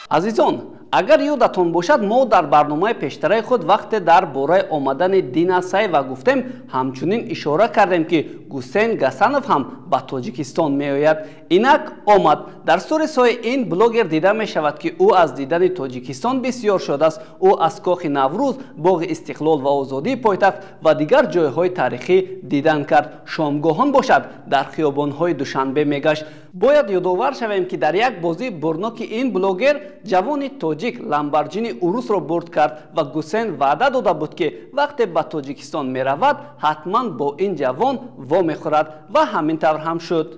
Азизон, агар ёдатон бошад, мо дар барномаи пештараи худ вақте дар бораи омадани Дина Саева гуфтем, ҳамчунин ишора кардем, ки Гусейн Гасанов ҳам ба Тоҷикистон меояд. Инак омад. Дар сторисҳои ин блогер дида мешавад, ки ӯ аз дидани Тоҷикистон бисёр шодааст. Ӯ аз Кохи Наврӯз, Боғи Истиқлол ва Озодии пойтахт ва дигар ҷойҳои таърихӣ дидан кард. Шомгоҳон бошад, дар хиёбонҳои Душанбе мегашт. Бояд ёдовар шавем, ки дар як бозии бурноки ин блогер ҷавони тоҷик Ламборҷини Урусро бурд кард ва Гусейн ваъда дода буд, ки вақте ба Тоҷикистон меравад, ҳатман бо ин ҷавон вомехӯрад ва ҳамин тавр ҳам шуд.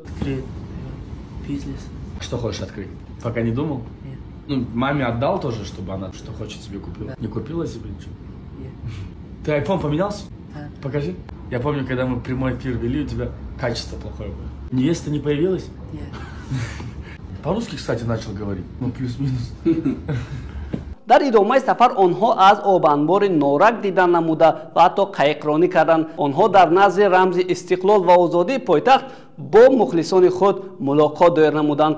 Бизнес. Что хочешь открыть? Пока не думал? Нет. Ну, маме отдал тоже, чтобы она что хочет себе купила? Да. Не купила себе ничего? Нет. Ты iPhone поменялся? Да. Покажи. Я помню, когда мы прямой эфир вели, у тебя качество плохое было. Невеста не появилась? Нет. По-русски, кстати, начал говорить. Ну, плюс-минус. Дар идомаи сафар онҳо аз обанбори Норак дидан намуда ва ҳатто қайиқронӣ карданд. Онҳо дар назди рамзи истиқлол ва озодии пойтахт бо мухлисони худ мулоқот доир намуданд.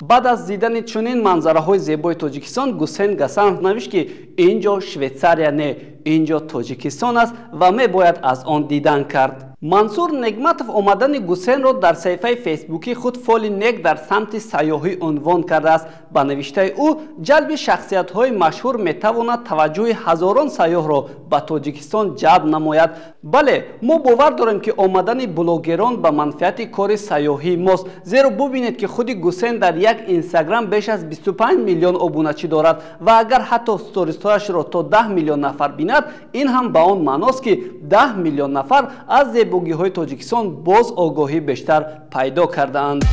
Баъд аз дидани чунин манзараҳои зебои Тоҷикистон, Гусейн Гасанов навишт, ки ин ҷо Швейтсария не, ин ҷо Тоҷикистон аст ва мебояд аз он дидан кард. Мансур Негматов омадани Гусейнро дар саҳифаи фейсбукии худ фоли нек дар самти сайёҳӣ унвон кардааст. Ба навиштаи ӯ, ҷалби шахсиятҳои машҳур метавонад таваҷҷӯҳи ҳазорон сайёҳро ба Тоҷикистон ҷалб намояд. Бале, мо бовар дорем, ки омадани блогерон ба манфиати кори сайёҳии мост, зеро бубинед, ки худи Гусейн дар як Инстаграм беш аз 25 миллион обуначӣ дорад ва агар ҳатто сторисҳояшро то 10 миллион нафар бинад, ин ҳам ба он маъност, ки 10 миллион нафар аз зебогиҳои Тоҷикистон боз огоҳӣ бештар пайдо кардаанд.